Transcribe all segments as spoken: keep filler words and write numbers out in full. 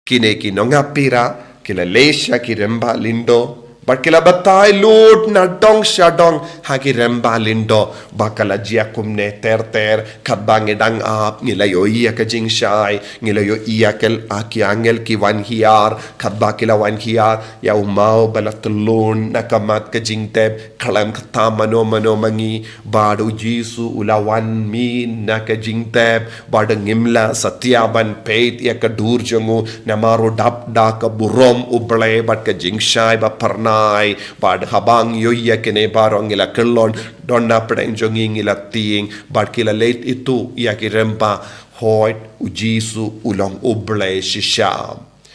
Kine ki nongapira ki la leit sha ki rymba lyndo bad ki la batai lut na dong sha dong ha ki rymba lyndo ba ka la jia kumne ter ter. Katba ngi dang ap ngi la ïohi ïa ka jingshai, ngi la ïohi ïa ki angel ki wan hiar. Katba ki la wan hiar ïa u maw ba la tyllun na ka mat ka jingtep, khlem kata mano mano ma ngi, bad u Jisu u la wan mih na ka jingtep. Bad ngim lah satia ban peit ïa ka dur jong u namar u dap da ka burom U Blei bad ka jingshai ba phyrnai. Bad haba ngi ïohi ïa kine baroh ngi la kyllon, don na pdeng jong ngi ngi la tieng. Bad ki la leit ïathuh ïa ki rymba, hooid, u Jisu u long U Blei shisha.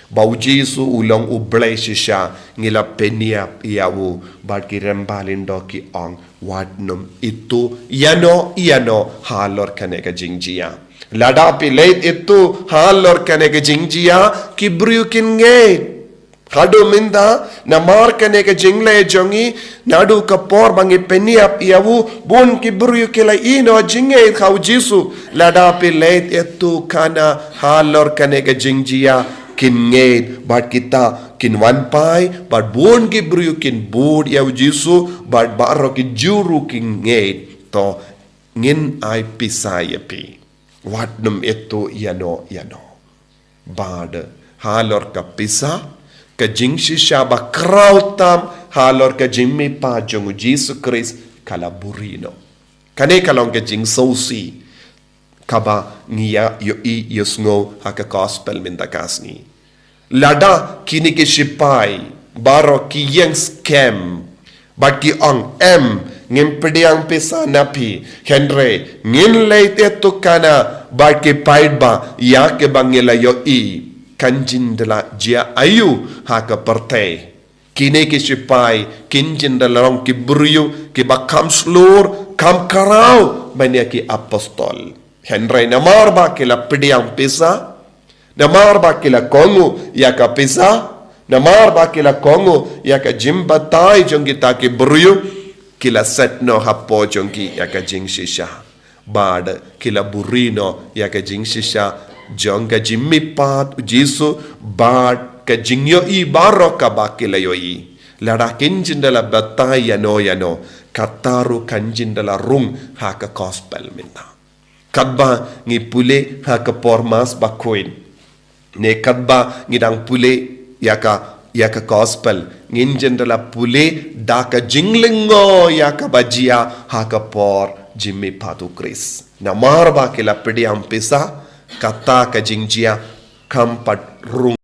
Ba u Jisu u long U Blei shisha, ngi la pynïap ïa u. Bad ki rymba lyndo ki ong, wat nym ïathuh ïano ïano halor kane ka jingjia. Lada phi leit ïathuh halor kane ka jingjia, ki briew kin ngeit. Haduh mynta, namar kane ka jingleh jong ngi, naduh ka por ba ngi pynïap ïa u, bun ki briew ki la ïehnoh jingngeit ha u Jisu. Lada phi leit ïathuh khana halor kane ka jingjia, kin ngeit. Bad kita kin wan phai, bad bun ki briew kin bud ïa u Jisu, bad baroh ki Jiw ruh kin ngeit. To, ngin ai pisa ïa phi. Wat nym ïathuh ïano ïano. Bad halor ka pisa, ka jingshisha ba khraw tam halor ka jingmihpat jong u Jisu Khrist ka la buhrieh noh. Kane ka long ka jingsngewsih kaba ngi ïa ïohi ïa sngew ha ka gospel mynta ka sngi. Lada kine ki shipai baroh ki ïeng skhem bad ki ong, em, ngim pdiang pisa na phi, hynrei ngin leit ïathuh khana bad ki paidbah ïa kiba ngi la ïohi, kan jin da la jia aïu ha ka pyrthei? Kine ki shipai kin jin da la long ki briew kiba kham shlur, kham khraw ban ïa ki apostol. Hynrei namar ba ki la pdiang pisa, namar ba ki la kohnguh ïa ka pisa, namar ba ki la kohnguh ïa ka jingbatai jong kita ki briew, ki la set noh hapoh jong ki ïa ka jingshisha. Bad ki la buhrieh noh ïa ka jingshisha jong ka jingmihpat u Jisu, bad ka jingïohi baroh kaba ki la ïohi. Lada kin jin da la batai ïano ïano, kata ruh kan jin da la rung ha ka gospel mynta. Katba ngi pule ha ka por Mass Bakhuid, ne katba ngi dang pule ïa ka, ïa ka gospel, ngin jin da la pule da ka jinglyngngoh ïa kaba jia ha ka por jingmihpat u Khrist. Namar ba ki la pdiang pisa, kata ka jingjia kham pat rung